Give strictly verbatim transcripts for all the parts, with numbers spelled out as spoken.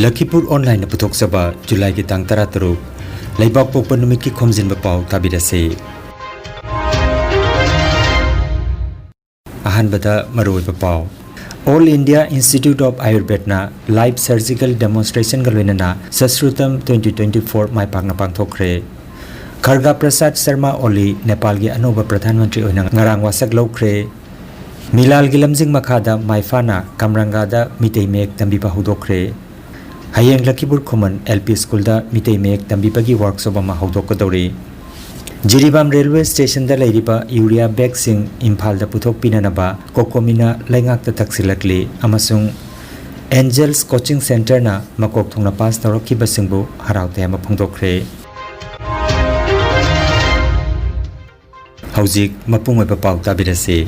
ꯂꯈꯤꯄꯨꯔ ꯑꯣꯟꯂꯥꯏꯟꯅ ꯄꯨꯊꯣꯛꯆꯕ ꯖꯨꯂꯥꯏꯒꯤ ꯇꯥꯡ ꯇꯔꯥꯇꯔꯨꯛ, ꯂꯩꯕꯥꯛꯄꯣꯛꯄ ꯅꯨꯃꯤꯠꯀꯤ ꯈꯣꯝꯖꯤꯟꯕ ꯄꯥꯎ ꯇꯥꯕꯤꯔꯁꯤ꯫ ꯑꯍꯥꯟꯕꯗ ꯃꯔꯨꯑꯣꯏꯕ ꯄꯥꯎ꯫ All India Institute of Ayurvedꯅ live surgical demonstrationꯒ ꯂꯣꯏꯅꯅ ꯁꯁ꯭ꯔꯨꯇꯝ twenty twenty-four ꯃꯥꯏ ꯄꯥꯛꯅ ꯄꯥꯡꯊꯣꯛꯈ꯭ꯔꯦ꯫ ꯈꯔꯒꯥ ꯄ꯭ꯔꯁꯥꯗ ꯁꯔꯃ ꯑꯣꯂꯤ ꯅꯦꯄꯥꯜꯒꯤ ꯑꯅꯧꯕ ꯄ꯭ꯔꯙꯥꯟ ꯃꯟꯇ꯭ꯔꯤ ꯑꯣꯏꯅ ꯉꯔꯥꯡ ꯋꯥꯁꯛ ꯂꯧꯈ꯭ꯔꯦ꯫ ꯃꯤꯂꯥꯜꯒꯤ ꯂꯝꯖꯤꯡ ꯃꯈꯥꯗ ꯃꯥꯏꯐꯥꯅ ꯀꯝꯔꯪꯒꯥꯗ ꯃꯤꯇꯩ ꯃꯌꯦꯛ ꯇꯝꯕꯤꯕ ꯍꯧꯗꯣꯛꯈ꯭ꯔꯦ꯫ ꯍꯌꯦꯡ ꯂꯈꯤꯄꯨꯔ ꯈꯨꯃꯟ L P schoolꯗ ꯃꯤꯇꯩ ꯃꯌꯦꯛ ꯇꯝꯕꯤꯕꯒꯤ workshop ꯑꯃ ꯍꯧꯗꯣꯛꯀꯗꯧꯔꯤ꯫ ꯖꯤꯔꯤꯕꯥꯝ railway stationꯗ ꯂꯩꯔꯤꯕ urea bagꯁꯤꯡ ꯏꯝꯐꯥꯜꯗ ꯄꯨꯊꯣꯛꯄꯤꯅꯅꯕ ꯀꯣꯀꯣꯃꯤꯅ ꯂꯩꯉꯥꯛꯇ ꯇꯛꯁꯤꯜꯂꯛꯂꯤ ꯑꯃꯁꯨꯡ Angels Coaching Centreꯅ ꯃꯀꯣꯛ ꯊꯣꯡꯅ pass ꯇꯧꯔꯛꯈꯤꯕꯁꯤꯡꯕꯨ ꯍꯔꯥꯎ ꯇꯌꯥꯝꯕ ꯐꯣꯡꯗꯣꯛꯈ꯭ꯔꯦ꯫ ꯍꯧꯖꯤꯛ ꯃꯄꯨꯡ ꯑꯣꯏꯕ ꯄꯥꯎ ꯇꯥꯕꯤꯔꯁꯤ꯫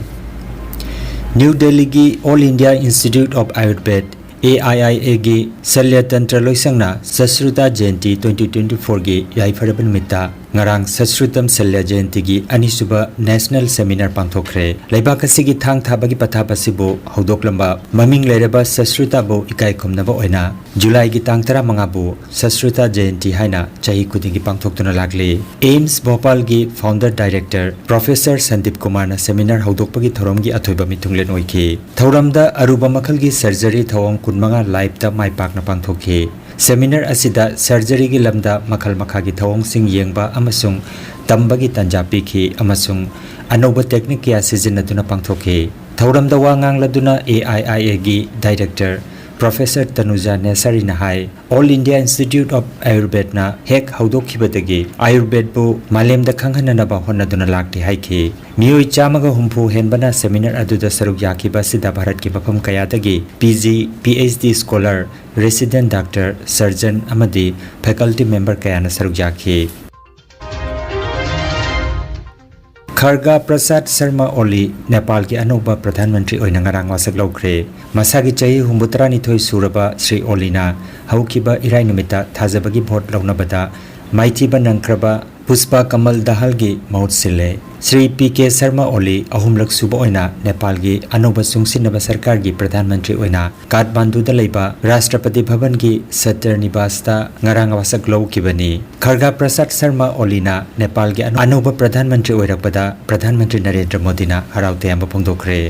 ꯅ꯭ꯌꯨ ꯗꯦꯜꯂꯤꯒꯤ All India Institute of Ayurved, A I I Aꯒꯤ ꯁꯜꯌ ꯇꯟꯇ꯭ꯔ ꯂꯣꯏꯁꯪꯅ ꯁꯁ꯭ꯔꯨꯇꯥ ꯖꯌꯟꯇꯤ twenty twenty-fourꯒꯤ ꯌꯥꯏꯐꯔꯕ ꯅꯨꯃꯤꯠꯇ ꯉꯔꯥꯡ ꯁꯁ꯭ꯔꯨꯇꯝ ꯁꯜꯌ ꯖꯌꯟꯇꯤꯒꯤ ꯑꯅꯤꯁꯨꯕ national seminar ꯄꯥꯡꯊꯣꯛꯈ꯭ꯔꯦ꯫ ꯂꯩꯕꯥꯛ ꯑꯁꯤꯒꯤ ꯊꯥꯡ ꯊꯥꯕꯒꯤ ꯄꯊꯥꯞ ꯑꯁꯤꯕꯨ ꯍꯧꯗꯣꯛꯂꯝꯕ ꯃꯃꯤꯡ ꯂꯩꯔꯕ ꯁꯁ꯭ꯔꯨꯇꯥꯕꯨ ꯏꯀꯥꯏ ꯈꯨꯝꯅꯕ ꯑꯣꯏꯅ ꯖꯨꯂꯥꯏꯒꯤ ꯇꯥꯡ ꯇꯔꯥꯃꯉꯥꯕꯨ ꯁꯁ꯭ꯔꯨꯇꯥ ꯖꯌꯟꯇꯤ ꯍꯥꯏꯅ ꯆꯍꯤ ꯈꯨꯗꯤꯡꯒꯤ ꯄꯥꯡꯊꯣꯛꯇꯨꯅ ꯂꯥꯛꯂꯤ꯫ AIIMS ꯚꯣꯄꯥꯜꯒꯤ founder director professor Sandeep ꯀꯨꯃꯥꯔꯅ seminar ꯍꯧꯗꯣꯛꯄꯒꯤ ꯊꯧꯔꯝꯒꯤ ꯑꯊꯣꯏꯕ ꯃꯤꯊꯨꯡꯂꯦꯟ ꯑꯣꯏꯈꯤ꯫ ꯊꯧꯔꯝꯗ ꯑꯔꯨꯕ ꯃꯈꯜꯒꯤ surgery ꯊꯧꯑꯣꯡ ꯀꯨꯟꯃꯉꯥ liveꯇ ꯃꯥꯏ ꯄꯥꯛꯅ ꯄꯥꯡꯊꯣꯛꯈꯤ꯫ Seminar ꯑꯁꯤꯗ surgeryꯒꯤ ꯂꯝꯗ ꯃꯈꯜ ꯃꯈꯥꯒꯤ ꯊꯧꯑꯣꯡꯁꯤꯡ ꯌꯦꯡꯕ ꯑꯃꯁꯨꯡ ꯇꯝꯕꯒꯤ ꯇꯥꯟꯖꯥ ꯄꯤꯈꯤ ꯑꯃꯁꯨꯡ ꯑꯅꯧꯕ technique ꯀꯌꯥ ꯁꯤꯖꯤꯟꯅꯗꯨꯅ ꯄꯥꯡꯊꯣꯛꯈꯤ꯫ ꯊꯧꯔꯝꯗ ꯋꯥ ꯉꯥꯡꯂꯗꯨꯅ AIIAꯒꯤ director professor Tanuja ꯅꯦꯁꯥꯔꯤꯅ high, All India Institute of Ayurvedꯅ ꯍꯦꯛ ꯍꯧꯗꯣꯛꯈꯤꯕꯗꯒꯤ ꯑꯥꯌꯨꯔꯕꯦꯗꯄꯨ ꯃꯥꯂꯦꯝꯗ ꯈꯪꯍꯟꯅꯅꯕ ꯍꯣꯠꯅꯗꯨꯅ ꯂꯥꯛꯂꯤ ꯍꯥꯏꯈꯤ꯫ ꯃꯤꯑꯣꯏ ꯆꯥꯝꯃꯒ ꯍꯨꯝꯐꯨ ꯍꯦꯟꯕꯅ seminar ꯑꯗꯨꯗ ꯁꯔꯨꯛ ꯌꯥꯈꯤꯕ ꯑꯁꯤꯗ ꯚꯥꯔꯠꯀꯤ ꯃꯐꯝ ꯀꯌꯥꯗꯒꯤ PG, PhD scholar, resident doctor, surgeon ꯑꯃꯗꯤ faculty member ꯀꯌꯥꯅ ꯁꯔꯨꯛ ꯌꯥꯈꯤ꯫ ꯈꯔꯒꯥ ꯄ꯭ꯔꯁꯥꯗ ꯁꯔꯃ ꯑꯣꯂꯤ ꯅꯦꯄꯥꯜꯒꯤ ꯑꯅꯧꯕ ꯄ꯭ꯔꯙꯥꯟ ꯃꯟꯇ꯭ꯔꯤ ꯑꯣꯏꯅ ꯉꯔꯥꯡ ꯋꯥꯁꯛ ꯂꯧꯈ꯭ꯔꯦ꯫ ꯃꯁꯥꯒꯤ ꯆꯍꯤ ꯍꯨꯝꯐꯨꯇꯔꯥꯅꯤꯊꯣꯏ ꯁꯨꯔꯕ ꯁ꯭ꯔꯤ ꯑꯣꯂꯤꯅ ꯍꯧꯈꯤꯕ ꯏꯔꯥꯏ ꯅꯨꯃꯤꯠꯇ ꯊꯥꯖꯕꯒꯤ vote ꯂꯧꯅꯕꯗ ꯃꯥꯏꯊꯤꯕ ꯅꯪꯈ꯭ꯔꯕ ꯄꯨꯁꯄꯥ ꯀꯃꯜ ꯗꯍꯜꯒꯤ ꯃꯍꯨꯠ ꯁꯤꯜꯂꯦ꯫ ꯁ꯭ꯔꯤ ꯄꯤ ꯀꯦ ꯁꯔꯃ ꯑꯣꯂꯤ ꯑꯍꯨꯝꯂꯛ ꯁꯨꯕ ꯑꯣꯏꯅ ꯅꯦꯄꯥꯜꯒꯤ ꯑꯅꯧꯕ ꯆꯨꯡꯁꯤꯟꯅꯕ ꯁꯔꯀꯥꯔꯒꯤ ꯄ꯭ꯔꯙꯥꯟ ꯃꯟꯇ꯭ꯔꯤ ꯑꯣꯏꯅ ꯀꯥꯊꯃꯥꯟꯗꯨꯗ ꯂꯩꯕ ꯔꯥꯁꯇ꯭ꯔꯄꯇꯤ ꯚꯕꯟꯒꯤ ꯁꯠꯇꯔ ꯅꯤꯕꯥꯁꯇ ꯉꯔꯥꯡ ꯋꯥꯁꯛ ꯂꯧꯈꯤꯕꯅꯤ꯫ ꯈꯔꯒꯥ ꯄ꯭ꯔꯁꯥꯗ ꯁꯔꯃ ꯑꯣꯂꯤꯅ ꯅꯦꯄꯥꯜꯒꯤ ꯑꯅꯧ-, ꯑꯅꯧꯕ ꯄ꯭ꯔꯙꯥꯟ ꯃꯟꯇ꯭ꯔꯤ ꯑꯣꯏꯔꯛꯄꯗ ꯄ꯭ꯔꯙꯥꯟ ꯃꯟꯇ꯭ꯔꯤ ꯅꯔꯦꯟꯗ꯭ꯔ ꯃꯣꯗꯤꯅ ꯍꯔꯥꯎ ꯇꯌꯥꯝꯕ ꯐꯣꯡꯗꯣꯛꯈ꯭ꯔꯦ꯫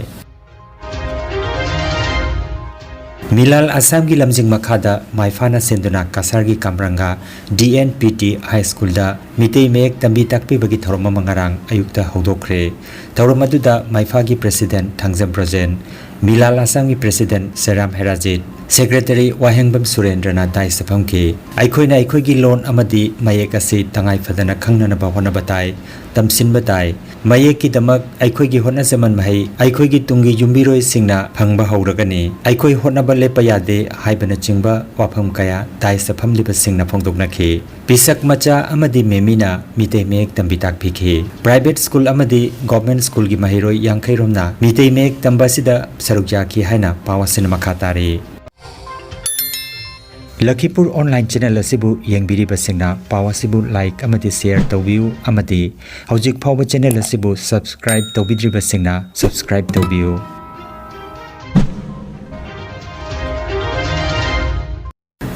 ꯃꯤꯂꯥꯜ ꯑꯁꯥꯝꯒꯤ ꯂꯝꯖꯤꯡ ꯃꯈꯥꯗ ꯃꯥꯏꯐꯥꯅ ꯁꯤꯟꯗꯨꯅ ꯀꯁꯥꯔꯒꯤ ꯀꯥꯝꯔꯪꯒꯥ ꯗꯤ ꯑꯦꯟ ꯄꯤ ꯇꯤ ꯍꯥꯏ ꯁ꯭ꯀꯨꯜꯗ ꯃꯤꯇꯩ ꯃꯌꯦꯛ ꯇꯝꯕꯤ ꯇꯥꯛꯄꯤꯕꯒꯤ ꯊꯧꯔꯝ ꯑꯃ ꯉꯔꯥꯡ ꯑꯌꯨꯛꯇ ꯍꯧꯗꯣꯛꯈ꯭ꯔꯦ꯫ ꯊꯧꯔꯝ ꯑꯗꯨꯗ ꯃꯥꯏꯐꯥꯒꯤ ꯄ꯭ꯔꯦꯁꯤꯗꯦꯟꯠ ꯊꯥꯡꯖꯝ ꯕ꯭ꯔꯣꯖꯦꯟ, ꯃꯤꯂꯥꯜ ꯑꯁꯥꯝꯒꯤ ꯄ꯭ꯔꯦꯁꯤꯗꯦꯟꯠ ꯁꯦꯔꯥꯝ ꯍꯦꯔꯥꯖꯤꯠ, ꯁꯦꯀ꯭ꯔꯦꯇꯔꯤ ꯋꯥꯍꯦꯡꯕꯝ ꯁꯨꯔꯦꯟꯗ꯭ꯔꯅ ꯗꯥꯏꯁꯇ ꯐꯝꯈꯤ꯫ ꯑꯩꯈꯣꯏꯅ ꯑꯩꯈꯣꯏꯒꯤ ꯂꯣꯟ ꯑꯃꯗꯤ ꯃꯌꯦꯛ ꯑꯁꯤ ꯇꯉꯥꯏ ꯐꯗꯅ ꯈꯪꯅꯅꯕ ꯍꯣꯠꯅꯕ ꯇꯥꯏ, ꯇꯝꯁꯤꯟꯕ ꯇꯥꯏ꯫ ꯃꯌꯦꯛꯀꯤꯗꯃꯛ ꯑꯩꯈꯣꯏꯒꯤ ꯍꯣꯠꯅꯖꯃꯟ ꯃꯍꯩ ꯑꯩꯈꯣꯏꯒꯤ ꯇꯨꯡꯒꯤ ꯌꯨꯝꯕꯤꯔꯣꯏꯁꯤꯡꯅ ꯐꯪꯕ ꯍꯧꯔꯒꯅꯤ꯫ ꯑꯩꯈꯣꯏ ꯍꯣꯠꯅꯕ ꯂꯦꯞꯄ ꯌꯥꯗꯦ ꯍꯥꯏꯕꯅꯆꯤꯡꯕ ꯋꯥꯐꯝ ꯀꯌꯥ ꯗꯥꯏꯁꯇ ꯐꯝꯂꯤꯕꯁꯤꯡꯅ ꯐꯣꯡꯗꯣꯛꯅꯈꯤ꯫ ꯄꯤꯁꯛ ꯃꯆꯥ ꯑꯃꯗꯤ ꯃꯦꯃꯤꯅ ꯃꯤꯇꯩ ꯃꯌꯦꯛ ꯇꯝꯕꯤ ꯇꯥꯛꯄꯤꯈꯤ꯫ ꯄ꯭ꯔꯥꯏꯚꯦꯠ ꯁ꯭ꯀꯨꯜ ꯑꯃꯗꯤ ꯒꯣꯚꯔꯟꯃꯦꯟꯠ ꯁ꯭ꯀꯨꯜꯒꯤ ꯃꯍꯩꯔꯣꯏ ꯌꯥꯡꯈꯩ ꯔꯣꯝꯅ ꯃꯤꯇꯩ ꯃꯌꯦꯛ ꯇꯝꯕ ꯑꯁꯤꯗ ꯁꯔꯨꯛ ꯌꯥꯈꯤ ꯍꯥꯏꯅ ꯄꯥꯎ ꯑꯁꯤꯅ ꯃꯈꯥ ꯇꯥꯔꯤ꯫ ꯂꯈꯤꯄꯨꯔ ꯑꯣꯟꯂꯥꯏꯟ ꯆꯦꯅꯦꯜ ꯑꯁꯤꯕꯨ ꯌꯦꯡꯕꯤꯔꯤꯕꯁꯤꯡꯅ ꯄꯥꯎ ꯑꯁꯤꯕꯨ ꯂꯥꯏꯛ ꯑꯃꯗꯤ ꯁꯦꯌꯔ ꯇꯧꯕꯤꯌꯨ ꯑꯃꯗꯤ ꯍꯧꯖꯤꯛ ꯐꯥꯎꯕ ꯆꯦꯅꯦꯜ ꯑꯁꯤꯕꯨ ꯁꯕꯁꯀ꯭ꯔꯥꯏꯕ ꯇꯧꯕꯤꯗ꯭ꯔꯤꯕꯁꯤꯡꯅ ꯁꯕꯁꯀ꯭ꯔꯥꯏꯕ ꯇꯧꯕꯤꯌꯨ꯫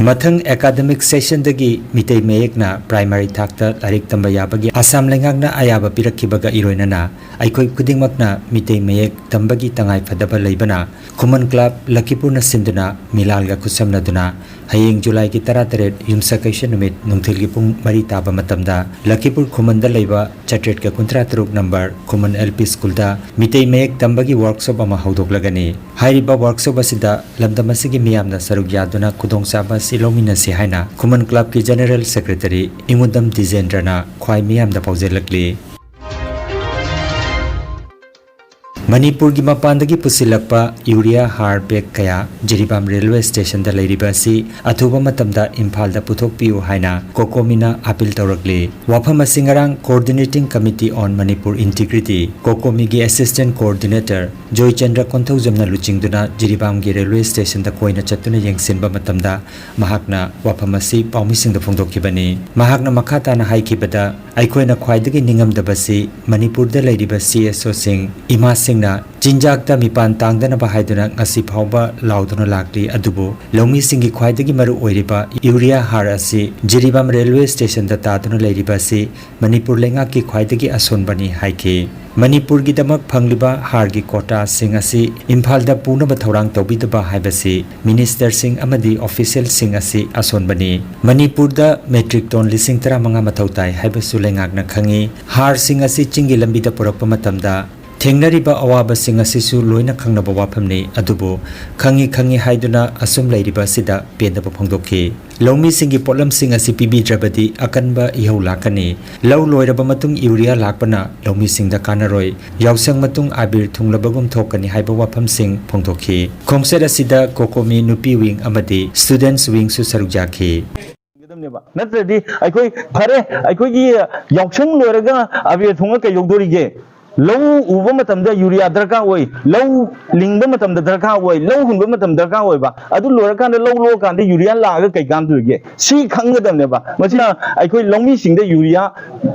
ꯃꯊꯪ ꯑꯦꯀꯥꯗꯃꯤꯛ ꯁꯦꯁꯟꯗꯒꯤ ꯃꯤꯇꯩ ꯃꯌꯦꯛꯅ ꯄ꯭ꯔꯥꯏꯃꯥꯔꯤ ꯊꯥꯛꯇ ꯂꯥꯏꯔꯤꯛ ꯇꯝꯕ ꯌꯥꯕꯒꯤ ꯑꯁꯥꯝ ꯂꯩꯉꯥꯛꯅ ꯑꯌꯥꯕ ꯄꯤꯔꯛꯈꯤꯕꯒ ꯏꯔꯣꯏꯅꯅ ꯑꯩꯈꯣꯏ ꯈꯨꯗꯤꯡꯃꯛꯅ ꯃꯤꯇꯩ ꯃꯌꯦꯛ ꯇꯝꯕꯒꯤ ꯇꯉꯥꯏ ꯐꯗꯕ ꯂꯩꯕꯅ ꯈꯨꯃꯟ ꯀ꯭ꯂꯕ ꯂꯈꯤꯄꯨꯔꯅ ꯁꯤꯟꯗꯨꯅ ꯃꯤꯂꯥꯜꯒ ꯈꯨꯠꯁꯝꯅꯗꯨꯅ ꯍꯌꯦꯡ ꯖꯨꯂꯥꯏꯒꯤ ꯇꯔꯥꯇꯔꯦꯠ ꯌꯨꯝꯁꯀꯩꯁ ꯅꯨꯃꯤꯠ ꯅꯨꯡꯊꯤꯜꯒꯤ ꯄꯨꯡ ꯃꯔꯤ ꯇꯥꯕ ꯃꯇꯝꯗ ꯂꯈꯤꯄꯨꯔ ꯈꯨꯃꯟꯗ ꯂꯩꯕ ꯆꯥꯇ꯭ꯔꯦꯠꯀ ꯀꯨꯟꯊ꯭ꯔꯥ ꯇꯔꯨꯛ ꯅꯝꯕꯔ ꯈꯨꯃꯟ ꯑꯦꯜ ꯄꯤ ꯁ꯭ꯀꯨꯜꯗ ꯃꯤꯇꯩ ꯃꯌꯦꯛ ꯇꯝꯕꯒꯤ ꯋꯥꯔꯛꯁꯣꯞ ꯑꯃ ꯍꯧꯗꯣꯛꯂꯒꯅꯤ꯫ ꯍꯥꯏꯔꯤꯕ ꯋꯥꯔꯛꯁꯣꯞ ꯑꯁꯤꯗ ꯂꯝꯗꯝ ꯑꯁꯤꯒꯤ ꯃꯤꯌꯥꯝꯅ ꯁꯔꯨꯛ ꯌꯥꯗꯨꯅ ꯈꯨꯗꯣꯡꯆꯥꯕ ꯑꯁꯤ ꯂꯧꯃꯤꯟꯅꯁꯤ ꯍꯥꯏꯅ ꯈꯨꯃꯟ ꯀ꯭ꯂꯕꯀꯤ ꯖꯦꯅꯔꯦꯜ ꯁꯦꯀ꯭ꯔꯦꯇꯔꯤ ꯏꯉꯨꯗꯝ ꯗꯤꯖꯦꯟꯗ꯭ꯔꯅ ꯈ꯭ꯋꯥꯏ ꯃꯤꯌꯥꯝꯗ ꯄꯥꯎꯖꯦꯜꯂꯛꯂꯤ꯫ ꯃꯅꯤꯄꯨꯔꯒꯤ ꯃꯄꯥꯟꯗꯒꯤ ꯄꯨꯁꯤꯜꯂꯛꯄ ꯌꯨꯔꯤꯌꯥ ꯍꯥꯔ ꯕꯦꯒ ꯀꯌꯥ ꯖꯤꯔꯤꯕꯥꯝ ꯔꯦꯜꯋꯦ ꯁ꯭ꯇꯦꯁꯟꯗ ꯂꯩꯔꯤꯕ ꯑꯁꯤ ꯑꯊꯨꯕ ꯃꯇꯝꯗ ꯏꯝꯐꯥꯜꯗ ꯄꯨꯊꯣꯛꯄꯤꯌꯨ ꯍꯥꯏꯅ ꯀꯣꯀꯣꯃꯤꯅ ꯑꯥꯄꯤꯜ ꯇꯧꯔꯛꯂꯤ꯫ ꯋꯥꯐꯝ ꯑꯁꯤ ꯉꯔꯥꯡ Coordinating Committee on Manipur Integrity, ꯀꯣꯀꯣꯃꯤꯒꯤ Assistant Coordinator Joychandra ꯀꯣꯟꯊꯧꯖꯝꯅ ꯂꯨꯆꯤꯡꯗꯨꯅ ꯖꯤꯔꯤꯕꯥꯝꯒꯤ ꯔꯦꯜꯋꯦ ꯁ꯭ꯇꯦꯁꯟꯗ ꯀꯣꯏꯅ ꯆꯠꯇꯨꯅ ꯌꯦꯡꯁꯤꯟꯕ ꯃꯇꯝꯗ ꯃꯍꯥꯛꯅ ꯋꯥꯐꯝ ꯑꯁꯤ ꯄꯥꯎꯃꯤꯁꯤꯡꯗ ꯐꯣꯡꯗꯣꯛꯈꯤꯕꯅꯤ꯫ ꯃꯍꯥꯛꯅ ꯃꯈꯥ ꯇꯥꯅ ꯍꯥꯏꯈꯤꯕꯗ, ꯑꯩꯈꯣꯏꯅ ꯈ꯭ꯋꯥꯏꯗꯒꯤ ꯅꯤꯡꯉꯝꯗꯕꯁꯤ ꯃꯅꯤꯄꯨꯔꯗ ꯂꯩꯔꯤꯕ ꯁꯤ ꯑꯦꯁ ꯑꯣꯁꯤꯡ, ꯏꯃꯥꯁꯤꯡꯅ ꯆꯤꯟꯖꯥꯛꯇ ꯃꯤꯄꯥꯟ ꯇꯥꯡꯗꯅꯕ ꯍꯥꯏꯗꯨꯅ ꯉꯁꯤ ꯐꯥꯎꯕ ꯂꯥꯎꯗꯨꯅ ꯂꯥꯛꯂꯤ, ꯑꯗꯨꯕꯨ ꯂꯧꯃꯤꯁꯤꯡꯒꯤ ꯈ꯭ꯋꯥꯏꯗꯒꯤ ꯃꯔꯨ ꯑꯣꯏꯔꯤꯕ ꯌꯨꯔꯤꯌꯥ ꯍꯥꯔ ꯑꯁꯤ ꯖꯤꯔꯤꯕꯥꯝ ꯔꯦꯜꯋꯦ ꯁ꯭ꯇꯦꯁꯟꯗ ꯇꯥꯗꯨꯅ ꯂꯩꯔꯤꯕ ꯑꯁꯤ ꯃꯅꯤꯄꯨꯔ ꯂꯩꯉꯥꯛꯀꯤ ꯈ꯭ꯋꯥꯏꯗꯒꯤ ꯑꯁꯣꯟꯕꯅꯤ ꯍꯥꯏꯈꯤ꯫ ꯃꯅꯤꯄꯨꯔꯒꯤꯗꯃꯛ ꯐꯪꯂꯤꯕ ꯍꯥꯔꯒꯤ ꯀꯣꯇꯥꯁꯤꯡ ꯑꯁꯤ ꯏꯝꯐꯥꯜꯗ ꯄꯨꯅꯕ ꯊꯧꯔꯥꯡ ꯇꯧꯕꯤꯗꯕ ꯍꯥꯏꯕꯁꯤ ꯃꯤꯅꯤꯁꯇꯔꯁꯤꯡ ꯑꯃꯗꯤ ꯑꯣꯐꯤꯁꯤꯌꯦꯜꯁꯤꯡ ꯑꯁꯤ ꯑꯁꯣꯟꯕꯅꯤ꯫ ꯃꯅꯤꯄꯨꯔꯗ ꯃꯦꯇ꯭ꯔꯤꯛ ꯇꯣꯟ ꯂꯤꯁꯤꯡ ꯇꯔꯥꯃꯉꯥ ꯃꯊꯧ ꯇꯥꯏ ꯍꯥꯏꯕꯁꯨ ꯂꯩꯉꯥꯛꯅ ꯈꯪꯏ꯫ ꯍꯥꯔꯁꯤꯡ ꯑꯁꯤ ꯆꯤꯡꯒꯤ ꯂꯝꯕꯤꯗ ꯄꯨꯔꯛꯄ ꯃꯇꯝꯗ ꯊꯦꯡꯅꯔꯤꯕ ꯑꯋꯥꯕꯁꯤꯡ ꯑꯁꯤꯁꯨ ꯂꯣꯏꯅ ꯈꯪꯅꯕ ꯋꯥꯐꯝꯅꯤ, ꯑꯗꯨꯕꯨ ꯈꯪꯏ ꯈꯪꯏ ꯍꯥꯏꯗꯨꯅ ꯑꯁꯨꯝ ꯂꯩꯔꯤꯕ ꯑꯁꯤꯗ ꯄꯦꯟꯗꯕ ꯐꯣꯡꯗꯣꯛꯈꯤ꯫ ꯂꯧꯃꯤꯁꯤꯡꯒꯤ ꯄꯣꯠꯂꯝꯁꯤꯡ ꯑꯁꯤ ꯄꯤꯕꯤꯗ꯭ꯔꯕꯗꯤ ꯑꯀꯟꯕ ꯏꯍꯧ ꯂꯥꯛꯀꯅꯤ꯫ ꯂꯧ ꯂꯣꯏꯔꯕ ꯃꯇꯨꯡ ꯌꯨꯔꯤꯌꯥ ꯂꯥꯛꯄꯅ ꯂꯧꯃꯤꯁꯤꯡꯗ ꯀꯥꯟꯅꯔꯣꯏ꯫ ꯌꯥꯎꯁꯪ ꯃꯇꯨꯡ ꯑꯕꯤꯔ ꯊꯨꯡꯂꯕꯒꯨꯝ ꯊꯣꯛꯀꯅꯤ ꯍꯥꯏꯕ ꯋꯥꯐꯝꯁꯤꯡ ꯐꯣꯡꯗꯣꯛꯈꯤ꯫ ꯈꯣꯡꯆꯠ ꯑꯁꯤꯗ ꯀꯣꯀꯣꯃꯤ ꯅꯨꯄꯤ ꯋꯤꯡ ꯑꯃꯗꯤ ꯁ꯭ꯇꯨꯗꯦꯟꯠꯁ ꯋꯤꯡꯁꯨ ꯁꯔꯨꯛ ꯌꯥꯈꯤ꯫ ꯒꯗꯕꯅꯦꯕ꯫ ꯅꯠꯇ꯭ꯔꯗꯤ ꯑꯩꯈꯣꯏ ꯐꯔꯦ, ꯑꯩꯈꯣꯏꯒꯤ ꯌꯥꯎꯁꯪ ꯂꯣꯏꯔꯒ ꯑꯕꯦꯔ ꯊꯣꯡꯉ ꯀꯩꯗꯧꯗꯣꯔꯤꯒꯦ? ꯂꯧ ꯎꯕ ꯃꯇꯝꯗ ꯌꯨꯔꯤꯌꯥ ꯗꯔꯀꯥꯔ ꯑꯣꯏ, ꯂꯧ ꯂꯤꯡꯕ ꯃꯇꯝꯗ ꯗꯔꯀꯥꯔ ꯑꯣꯏ, ꯂꯧ ꯍꯨꯟꯕ ꯃꯇꯝꯗ ꯗꯔꯀꯥꯔ ꯑꯣꯏꯕ, ꯑꯗꯨ ꯂꯣꯏꯔꯀꯥꯟꯗ ꯂꯧ ꯂꯣꯛꯑꯀꯥꯟꯗ ꯌꯨꯔꯤꯌꯥ ꯂꯥꯛꯑꯒ ꯀꯩ ꯀꯥꯟꯗꯣꯔꯤꯒꯦ? ꯁꯤ ꯈꯪꯒꯗꯕꯅꯦꯕ꯫ ꯃꯁꯤꯅ ꯑꯩꯈꯣꯏ ꯂꯧꯃꯤꯁꯤꯡꯗ ꯌꯨꯔꯤꯌꯥ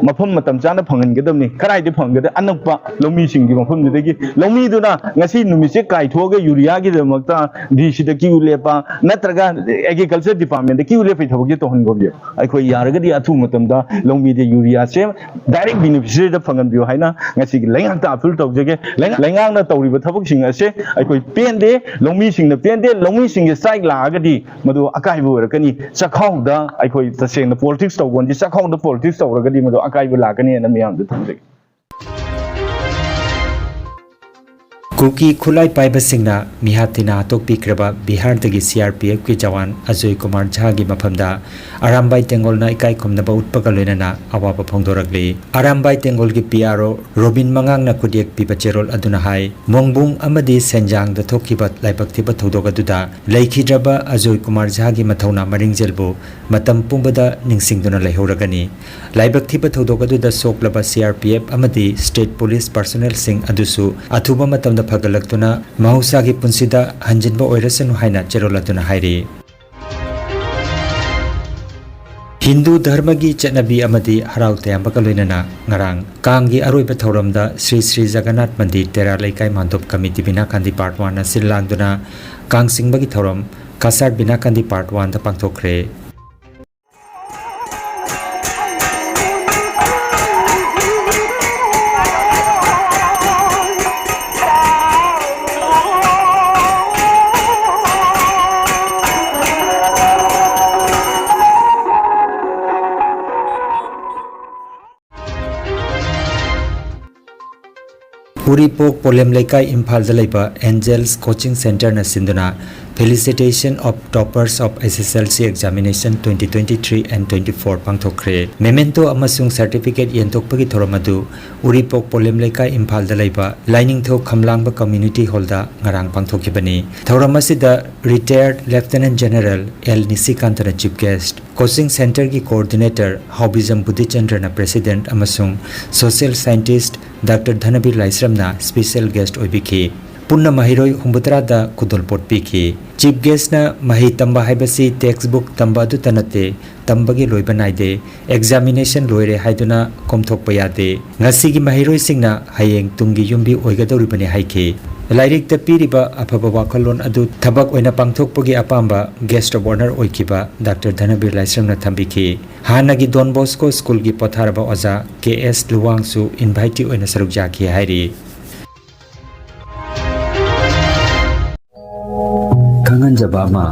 ꯃꯐꯝ ꯃꯇꯝ ꯆꯥꯅ ꯐꯪꯍꯟꯒꯗꯕꯅꯤ꯫ ꯀꯗꯥꯏꯗ ꯐꯪꯍꯟꯒꯗ? ꯑꯅꯛꯄ ꯂꯧꯃꯤꯁꯤꯡꯒꯤ ꯃꯐꯝꯗꯨꯗꯒꯤ꯫ ꯂꯧꯃꯤꯗꯨꯅ ꯉꯁꯤ ꯅꯨꯃꯤꯠꯁꯦ ꯀꯥꯏꯊꯣꯛꯑꯒ ꯌꯨꯔꯤꯌꯥꯒꯤꯗꯃꯛꯇ ꯗꯤ ꯁꯤꯗ ꯀ꯭ꯌꯨ ꯂꯦꯞꯄ ꯅꯠꯇ꯭ꯔꯒ ꯑꯦꯒ꯭ꯔꯤꯀꯜꯆꯔ ꯗꯤꯄꯥꯔꯠꯃꯦꯟꯗ ꯀ꯭ꯌꯨ ꯂꯦꯞꯄꯒꯤ ꯊꯕꯛꯁꯦ ꯇꯧꯍꯟꯒꯣꯕꯤꯌꯨ꯫ ꯑꯩꯈꯣꯏ ꯌꯥꯔꯒꯗꯤ ꯑꯊꯨꯕ ꯃꯇꯝꯗ ꯂꯧꯃꯤꯗ ꯌꯨꯔꯤꯌꯥꯁꯦ ꯗꯥꯏꯔꯦꯛ ꯕꯦꯅꯤꯐꯤꯁꯔꯤꯗ ꯐꯪꯍꯟꯕꯤꯌꯨ ꯍꯥꯏꯅ ꯉꯁꯤꯒꯤ ꯂꯩꯉꯥꯛꯇ ꯑꯥꯄꯤꯜ ꯇꯧꯖꯒꯦ꯫ ꯂꯩꯉꯥꯛ-, ꯂꯩꯉꯥꯛꯅ ꯇꯧꯔꯤꯕ ꯊꯕꯛꯁꯤꯡ ꯑꯁꯦ ꯑꯩꯈꯣꯏ ꯄꯦꯟꯗꯦ, ꯂꯧꯃꯤꯁꯤꯡꯅ ꯄꯦꯟꯗꯦ, ꯂꯧꯃꯤꯁꯤꯡꯒꯤ ꯁ꯭ꯇ꯭ꯔꯥꯏꯛ ꯂꯥꯛꯑꯒꯗꯤ ꯃꯗꯨ ꯑꯀꯥꯏꯕ ꯑꯣꯏꯔꯛꯀꯅꯤ꯫ ꯆꯥꯛꯈꯥꯎꯗ ꯑꯩꯈꯣꯏ ꯇꯁꯦꯡꯅ ꯄꯣꯂꯤꯇꯤꯛꯁ ꯇꯧꯕꯗꯤ ꯆꯥꯛꯈꯥꯎꯗ ꯄꯣꯂꯤꯇꯤꯛꯁ ꯇꯧꯔꯒꯗꯤ ꯃꯗꯨ ꯑꯀꯥꯏꯕ ꯂꯥꯛꯀꯅꯤ ꯍꯥꯏꯅ ꯃꯤꯌꯥꯝꯗ ꯊꯝꯖꯒꯦ꯫ ꯀꯨꯀꯤ ꯈꯨꯠꯂꯥꯏ ꯄꯥꯏꯕꯁꯤꯡꯅ ꯃꯤꯍꯥꯠ ꯊꯤꯅ ꯍꯥꯠꯇꯣꯛꯄꯤꯈ꯭ꯔꯕ ꯕꯤꯍꯥꯔꯗꯒꯤ ꯁꯤ ꯑꯥꯔ ꯄꯤ ꯑꯦꯐꯀꯤ ꯖꯋꯥꯟ ꯑꯖꯣꯏ ꯀꯨꯃꯥꯔ ꯖꯥꯒꯤ ꯃꯐꯝꯗ ꯑꯔꯥꯝꯕꯥꯏ ꯇꯦꯡꯒꯣꯜꯅ ꯏꯀꯥꯏ ꯈꯨꯝꯅꯕ ꯎꯠꯄꯒ ꯂꯣꯏꯅꯅ ꯑꯋꯥꯕ ꯐꯣꯡꯗꯣꯔꯛꯂꯤ꯫ ꯑꯔꯥꯝꯕꯥꯏ ꯇꯦꯡꯒꯣꯜꯒꯤ ꯄꯤ ꯑꯥꯔ ꯑꯣ ꯔꯣꯕꯤꯟ ꯃꯉꯥꯡꯅ ꯈꯨꯗꯦꯛ ꯄꯤꯕ ꯆꯦꯔꯣꯜ ꯑꯗꯨꯅ ꯍꯥꯏ, ꯃꯣꯡꯕꯨꯡ ꯑꯃꯗꯤ ꯁꯦꯟꯖꯥꯡꯗ ꯊꯣꯛꯈꯤꯕ ꯂꯥꯏꯕꯛ ꯊꯤꯕ ꯊꯧꯗꯣꯛ ꯑꯗꯨꯗ ꯂꯩꯈꯤꯗ꯭ꯔꯕ ꯑꯖꯣꯏ ꯀꯨꯃꯥꯔ ꯖꯥꯒꯤ ꯃꯊꯧꯅꯥ ꯃꯔꯤꯡꯖꯦꯜꯕꯨ ꯃꯇꯝ ꯄꯨꯝꯕꯗ ꯅꯤꯡꯁꯤꯡꯗꯨꯅ ꯂꯩꯍꯧꯔꯒꯅꯤ꯫ ꯂꯥꯏꯕꯛ ꯊꯤꯕ ꯊꯧꯗꯣꯛ ꯑꯗꯨꯗ ꯁꯣꯛꯂꯕ ꯁꯤ ꯑꯥꯔ ꯄꯤ ꯑꯦꯐ ꯑꯃꯗꯤ ꯁ꯭ꯇꯦꯠ ꯄꯨꯂꯤꯁ ꯄꯥꯔꯁꯣꯅꯦꯜꯁꯤꯡ ꯑꯗꯨꯁꯨ ꯑꯊꯨꯕ ꯃꯇꯝꯗ ꯐꯒꯠꯂꯛꯇꯨꯅ ꯃꯍꯧꯁꯥꯒꯤ ꯄꯨꯟꯁꯤꯗ ꯍꯟꯖꯤꯟꯕ ꯑꯣꯏꯔꯁꯅꯨ ꯍꯥꯏꯅ ꯆꯦꯔꯣꯜ ꯑꯗꯨꯅ ꯍꯥꯏꯔꯤ꯫ ꯍꯤꯟꯗꯨ ꯙꯔꯃꯒꯤ ꯆꯠꯅꯕꯤ ꯑꯃꯗꯤ ꯍꯔꯥꯎ ꯇꯌꯥꯝꯕꯒ ꯂꯣꯏꯅꯅ ꯉꯔꯥꯡ ꯀꯥꯡꯒꯤ ꯑꯔꯣꯏꯕ ꯊꯧꯔꯝꯗ ꯁ꯭ꯔꯤ ꯁ꯭ꯔꯤ ꯖꯒꯟꯅꯥꯊ ꯃꯟꯗꯤꯔ ꯇꯦꯔꯥ ꯂꯩꯀꯥꯏ ꯃꯥꯟꯗꯣꯞ ꯀꯃꯤꯇꯤ ꯕꯤꯅꯥꯀꯥꯟꯗꯤ ꯄꯥꯔꯠ ꯋꯥꯟꯅ ꯁꯤꯜ ꯂꯥꯡꯗꯨꯅ ꯀꯥꯡ ꯆꯤꯡꯕꯒꯤ ꯊꯧꯔꯝ ꯀꯁꯥꯔ ꯕꯤꯅꯥꯀꯥꯟꯗꯤ ꯄꯥꯔꯠ ꯋꯥꯟꯗ ꯄꯥꯡꯊꯣꯛꯈ꯭ꯔꯦ꯫ ꯎꯔꯤꯄꯣꯛ ꯄꯣꯂꯦꯝ ꯂꯩꯀꯥꯏ ꯏꯝꯐꯥꯜꯗ ꯂꯩꯕ ꯑꯦꯟꯖꯦꯜꯁ ꯀꯣꯆꯤꯡ ꯁꯦꯟꯇꯔꯅ ꯁꯤꯟꯗꯨꯅ Felicitation of Toppers of S S L C Examination twenty twenty-three and twenty-four ꯄꯥꯡꯊꯣꯛꯈ꯭ꯔꯦ꯫ ꯃꯦꯃꯦꯟꯇꯣ ꯑꯃꯁꯨꯡ ꯁꯔꯇꯤꯐꯤꯀꯦꯠ ꯌꯦꯟꯊꯣꯛꯄꯒꯤ ꯊꯧꯔꯝ ꯑꯗꯨ ꯎꯔꯤꯄꯣꯛ ꯄꯣꯂꯦꯝ ꯂꯩꯀꯥꯏ ꯏꯝꯐꯥꯜꯗ ꯂꯩꯕ ꯂꯥꯏꯅꯤꯡꯊꯧ ꯈꯝꯂꯥꯡꯕ ꯀꯝꯃ꯭ꯌꯨꯅꯤꯇꯤ ꯍꯣꯜꯗ ꯉꯔꯥꯡ ꯄꯥꯡꯊꯣꯛꯈꯤꯕꯅꯤ꯫ ꯊꯧꯔꯝ ꯑꯁꯤꯗ ꯔꯤꯇꯥꯌꯔꯗ ꯂꯦꯐꯇꯤꯅꯦꯟꯠ ꯖꯦꯅꯔꯦꯜ ꯑꯦꯜ ꯅꯤꯁꯤꯀꯥꯟꯇꯅ ꯆꯤꯐ ꯒꯦꯁ꯭ꯠ, ꯀꯣꯆꯤꯡ ꯁꯦꯟꯇꯔꯒꯤ ꯀꯣꯑꯣꯔꯗꯤꯅꯦꯇꯔ ꯍꯥꯎꯕꯤꯖꯝ ꯕꯨꯙꯤꯆꯟꯗ꯭ꯔꯅ ꯄ꯭ꯔꯦꯁꯤꯗꯦꯟꯠ ꯑꯃꯁꯨꯡ ꯁꯣꯁꯤꯌꯦꯜ ꯁꯥꯏꯟꯇꯤꯁ꯭ꯠ ꯗꯥꯛꯇꯔ ꯙꯅꯕꯤꯔ ꯂꯥꯏꯁ꯭ꯔꯝꯅ ꯁ꯭ꯄꯦꯁꯤꯌꯦꯜ ꯒꯦꯁ꯭ꯠ ꯑꯣꯏꯕꯤꯈꯤ꯫ ꯄꯨꯟꯅ ꯃꯍꯩꯔꯣꯏ ꯍꯨꯝꯐꯨꯇꯔꯥꯗ ꯈꯨꯗꯣꯜꯄꯣꯠ ꯄꯤꯈꯤ꯫ ꯆꯤꯐ ꯒꯦꯁ꯭ꯠꯅ ꯃꯍꯩ ꯇꯝꯕ ꯍꯥꯏꯕꯁꯤ ꯇꯦꯛꯁꯕꯨꯛ ꯇꯝꯕ ꯑꯗꯨꯇ ꯅꯠꯇꯦ, ꯇꯝꯕꯒꯤ ꯂꯣꯏꯕ ꯅꯥꯏꯗꯦ꯫ ꯑꯦꯛꯖꯥꯃꯤꯅꯦꯁꯟ ꯂꯣꯏꯔꯦ ꯍꯥꯏꯗꯨꯅ ꯀꯣꯝꯊꯣꯛꯄ ꯌꯥꯗꯦ꯫ ꯉꯁꯤꯒꯤ ꯃꯍꯩꯔꯣꯏꯁꯤꯡꯅ ꯍꯌꯦꯡ ꯇꯨꯡꯒꯤ ꯌꯨꯝꯕꯤ ꯑꯣꯏꯒꯗꯧꯔꯤꯕꯅꯤ ꯍꯥꯏꯈꯤ꯫ ꯂꯥꯏꯔꯤꯛꯇ ꯄꯤꯔꯤꯕ ꯑꯐꯕ ꯋꯥꯈꯜꯂꯣꯟ ꯑꯗꯨ ꯊꯕꯛ ꯑꯣꯏꯅ ꯄꯥꯡꯊꯣꯛꯄꯒꯤ ꯑꯄꯥꯝꯕ ꯒꯦꯁ꯭ꯠ ꯑꯣꯐ ꯑꯣꯅꯔ ꯑꯣꯏꯈꯤꯕ ꯗꯥꯛꯇꯔ ꯙꯅꯕꯤꯔ ꯂꯥꯏꯁ꯭ꯔꯝꯅ ꯊꯝꯕꯤꯈꯤ꯫ ꯍꯥꯟꯅꯒꯤ ꯗꯣꯟ ꯕꯣꯁꯀꯣ ꯁ꯭ꯀꯨꯜꯒꯤ ꯄꯣꯊꯥꯔꯕ ꯑꯣꯖꯥ ꯀꯦ ꯑꯦꯁ ꯂꯨꯋꯥꯡꯁꯨ ꯏꯟꯚꯥꯏꯇꯤ ꯑꯣꯏꯅ ꯁꯔꯨꯛ ꯌꯥꯈꯤ ꯍꯥꯏꯔꯤ꯫ ꯈꯪꯍꯟꯖꯕ ꯑꯃ,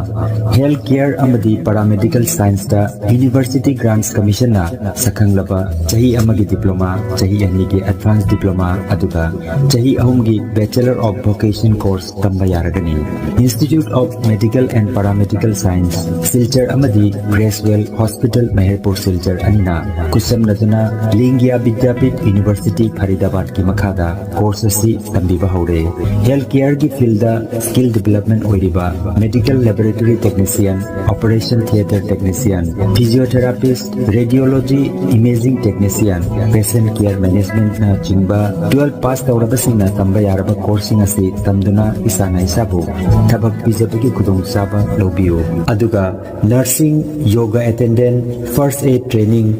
ꯍꯦꯜꯊ ꯀꯦꯌꯔ ꯑꯃꯗꯤ ꯄꯦꯔꯥꯃꯦꯗꯤꯀꯦꯜ ꯁꯥꯏꯟꯁꯇ ꯌꯨꯅꯤꯚꯔꯁꯤꯇꯤ ꯒ꯭ꯔꯥꯟꯠꯁ ꯀꯃꯤꯁꯟꯅ ꯁꯛꯈꯪꯂꯕ ꯆꯍꯤ ꯑꯃꯒꯤ ꯗꯤꯄ꯭ꯂꯣꯃꯥ, ꯆꯍꯤ ꯑꯅꯤꯒꯤ ꯑꯦꯗꯚꯥꯟꯁ ꯗꯤꯄ꯭ꯂꯣꯃꯥ, ꯑꯗꯨꯒ ꯆꯍꯤ ꯑꯍꯨꯝꯒꯤ Bachelor of Vocation course ꯇꯝꯕ ꯌꯥꯔꯒꯅꯤ꯫ Institute of Medical and Paramedical Science, Silchar ꯑꯃꯗꯤ ꯒ꯭ꯔꯦꯁꯋꯦꯜ ꯍꯣꯁꯄꯤꯇꯥꯜ, ꯃꯍꯦꯔꯄꯨꯔ, ꯁꯤꯜꯆꯔ ꯑꯅꯤꯅ ꯈꯨꯠꯁꯝꯅꯗꯨꯅ ꯂꯤꯡꯒꯤꯌꯥ ꯕꯤꯗ꯭ꯌꯥꯄꯤꯊ ꯌꯨꯅꯤꯚꯔꯁꯤꯇꯤ, ꯐꯔꯤꯗꯥꯕꯥꯗꯀꯤ ꯃꯈꯥꯗ ꯀꯣꯔꯁ ꯑꯁꯤ ꯇꯝꯕꯤꯕ ꯍꯧꯔꯦ꯫ ꯍꯦꯜꯊ ꯀꯦꯌꯔꯒꯤ ꯐꯤꯜꯗ ꯁ꯭ꯀꯤꯜ ꯗꯤꯕꯦꯂꯞꯃꯦꯟ ꯑꯣꯏꯔꯤꯕ medical laboratory technician, operation theatre technician, physiotherapist, radiology, imaging technician, patient care ꯃꯦꯅꯦꯖꯃꯦꯟꯠꯅꯆꯤꯡꯕ ꯇꯨꯋꯦꯜꯐ ꯄꯥꯁ ꯇꯧꯔꯕꯁꯤꯡꯅ ꯇꯝꯕ ꯌꯥꯔꯕ ꯀꯣꯔꯁꯁꯤꯡ ꯑꯁꯤ ꯇꯝꯗꯨꯅ ꯏꯁꯥꯅ ꯏꯁꯥꯕꯨ ꯊꯕꯛ ꯄꯤꯖꯕꯒꯤ ꯈꯨꯗꯣꯡꯆꯥꯕ ꯂꯧꯕꯤꯌꯨ꯫ ꯑꯗꯨꯒ nursing, yoga attendant, first aid training,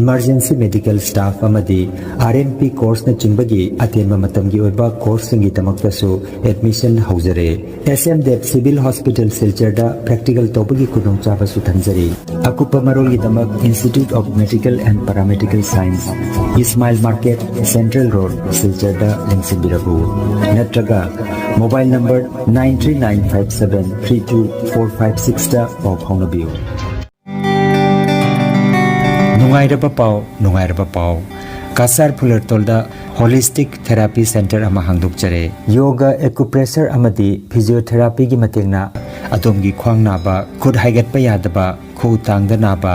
emergency medical staff ꯑꯃꯗꯤ ꯑꯥꯔ ꯑꯦꯝ ꯄꯤ ꯀꯣꯔꯁꯅꯆꯤꯡꯕꯒꯤ ꯑꯇꯦꯟꯕ ꯃꯇꯝꯒꯤ ꯑꯣꯏꯕ ꯀꯣꯔꯁꯁꯤꯡꯒꯤꯗꯃꯛꯇꯁꯨ ꯑꯦꯗꯃꯤꯁꯟ ꯍꯧꯖꯔꯦ꯫ S M Dev civil hospital, ꯁꯤꯜꯆꯔꯗ ꯄ꯭ꯔꯦꯛꯇꯤꯀꯦꯜ ꯇꯧꯕꯒꯤ ꯈꯨꯗꯣꯡꯆꯥꯕꯁꯨ ꯊꯝꯖꯔꯤ꯫ ꯑꯀꯨꯞꯄ ꯃꯔꯣꯜꯒꯤꯗꯃꯛ Institute of Medical and Paramedical Science, Ismail market, central road, ꯁꯤꯜꯆꯔꯗ ꯂꯦꯡꯁꯤꯟꯕꯤꯔꯛꯎ꯫ ꯅꯠꯇ꯭ꯔꯒ mobile number nine three nine five seven three two four five sixꯇ ꯄꯥꯎ ꯐꯥꯎꯅꯕꯤꯌꯨ꯫ ꯅꯨꯡꯉꯥꯏꯔꯕ ꯄꯥꯎ, ꯅꯨꯡꯉꯥꯏꯔꯕ ꯄꯥꯎ꯫ ꯀꯁꯥꯔ ꯐꯨꯂꯔꯇꯣꯜꯗ ꯍꯣꯂꯤꯁꯇꯤꯛ ꯊꯦꯔꯥꯄꯤ ꯁꯦꯟꯇꯔ ꯑꯃ ꯍꯥꯡꯗꯣꯛꯆꯔꯦ꯫ ꯌꯣꯒꯥ, ꯑꯦꯀꯨꯄ꯭ꯔꯦꯁꯔ ꯑꯃꯗꯤ ꯐꯤꯖꯤꯌꯣꯊꯦꯔꯥꯄꯤꯒꯤ ꯃꯇꯦꯡꯅ ꯑꯗꯣꯝꯒꯤ ꯈ꯭ꯋꯥꯡ ꯅꯥꯕ, ꯈꯨꯠ ꯍꯥꯏꯒꯠꯄ ꯌꯥꯗꯕ, ꯈꯨꯎ ꯇꯥꯡꯗ ꯅꯥꯕ,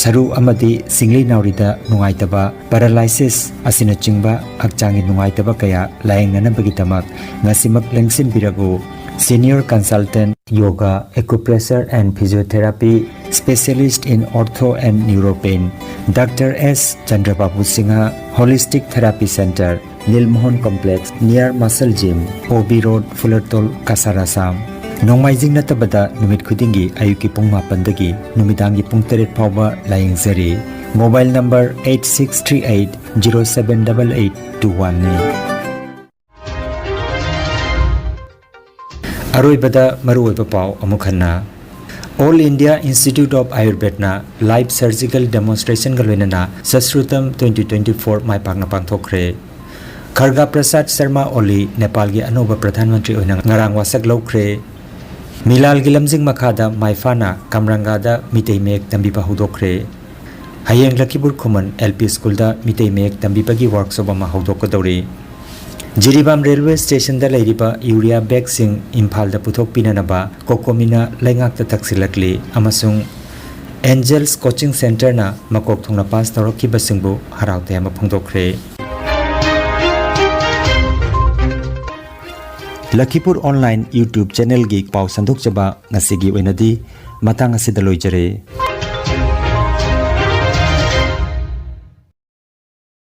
ꯁꯔꯨ ꯑꯃꯗꯤ ꯁꯤꯡꯂꯤ ꯅꯥꯎꯔꯤꯗ ꯅꯨꯡꯉꯥꯏꯇꯕ, ꯄꯦꯔꯥꯂꯥꯏꯁꯤꯁ ꯑꯁꯤꯅꯆꯤꯡꯕ ꯍꯛꯆꯥꯡꯒꯤ ꯅꯨꯡꯉꯥꯏꯇꯕ ꯀꯌꯥ ꯂꯥꯌꯦꯡꯅꯅꯕꯒꯤꯗꯃꯛ ꯉꯁꯤꯃꯛ ꯂꯦꯡꯁꯤꯟꯕꯤꯔꯛꯎ꯫ Senior Consultant Yoga, Acupressure and Physiotherapy, Specialist in Ortho and Neuropain, Doctor S Chandrababu Singha, Holistic Therapy Center, Nilmohan Complex, near Muscle Gym, O B Road, Fulertol, Kasar, Assam. ꯅꯣꯡꯃꯥꯏꯖꯤꯡ ꯅꯠꯇꯕꯗ ꯅꯨꯃꯤꯠ ꯈꯨꯗꯤꯡꯒꯤ ꯑꯌꯨꯛꯀꯤ ꯄꯨꯡ ꯃꯥꯄꯟꯗꯒꯤ ꯅꯨꯃꯤꯗꯥꯡꯒꯤ ꯄꯨꯡ ꯇꯔꯦꯠ ꯐꯥꯎꯕ ꯂꯥꯌꯦꯡꯖꯔꯤ꯫ Mobile number eight six three eight zero seven eight eight two one ꯅꯤ꯫ ꯑꯔꯣꯏꯕꯗ ꯃꯔꯨꯑꯣꯏꯕ ꯄꯥꯎ ꯑꯃꯨꯛ ꯍꯟꯅ꯫ All India Institute of Ayurvedꯅ live surgical demonstrationꯒ ꯂꯣꯏꯅꯅ Sushrutam twenty twenty-four ꯃꯥꯏ ꯄꯥꯛꯅ ꯄꯥꯡꯊꯣꯛꯈ꯭ꯔꯦ꯫ ꯈꯔꯒꯥ ꯄ꯭ꯔꯁꯥꯗ ꯁꯔꯃ ꯑꯣꯂꯤ ꯅꯦꯄꯥꯜꯒꯤ ꯑꯅꯧꯕ ꯄ꯭ꯔꯙꯥꯟ ꯃꯟꯇ꯭ꯔꯤ ꯑꯣꯏꯅ ꯉꯔꯥꯡ ꯋꯥꯁꯛ ꯂꯧꯈ꯭ꯔꯦ꯫ ꯃꯤꯂꯥꯜꯒꯤ ꯂꯝꯖꯤꯡ ꯃꯈꯥꯗ ꯃꯥꯏꯐꯥꯅ ꯀꯝꯔꯪꯒꯥꯗ ꯃꯤꯇꯩ ꯃꯌꯦꯛ ꯇꯝꯕꯤꯕ ꯍꯧꯗꯣꯛꯈ꯭ꯔꯦ꯫ ꯍꯌꯦꯡ ꯂꯈꯤꯄꯨꯔ ꯈꯨꯃꯟ L P schoolꯗ ꯃꯤꯇꯩ ꯃꯌꯦꯛ ꯇꯝꯕꯤꯕꯒꯤ workshop ꯑꯃ ꯍꯧꯗꯣꯛꯀꯗꯧꯔꯤ꯫ ꯖꯤꯔꯤꯕꯥꯝ railway stationꯗ ꯂꯩꯔꯤꯕ urea bagꯁꯤꯡ ꯏꯝꯐꯥꯜꯗ ꯄꯨꯊꯣꯛꯄꯤꯅꯅꯕ ꯀꯣꯀꯣꯃꯤꯅ ꯂꯩꯉꯥꯛꯇ ꯇꯛꯁꯤꯜꯂꯛꯂꯤ ꯑꯃꯁꯨꯡ Angels Coaching Centreꯅ ꯃꯀꯣꯛ ꯊꯣꯡꯅ pass ꯇꯧꯔꯛꯈꯤꯕꯁꯤꯡꯕꯨ ꯍꯔꯥꯎ ꯇꯌꯥꯝꯕ ꯐꯣꯡꯗꯣꯛꯈ꯭ꯔꯦ꯫ ꯂꯈꯤꯄꯨꯔ online YouTube channelꯒꯤ ꯄꯥꯎ ꯁꯟꯗꯣꯛꯆꯕ ꯉꯁꯤꯒꯤ ꯑꯣꯏꯅꯗꯤ ꯃꯇꯥꯡ ꯑꯁꯤꯗ ꯂꯣꯏꯖꯔꯦ꯫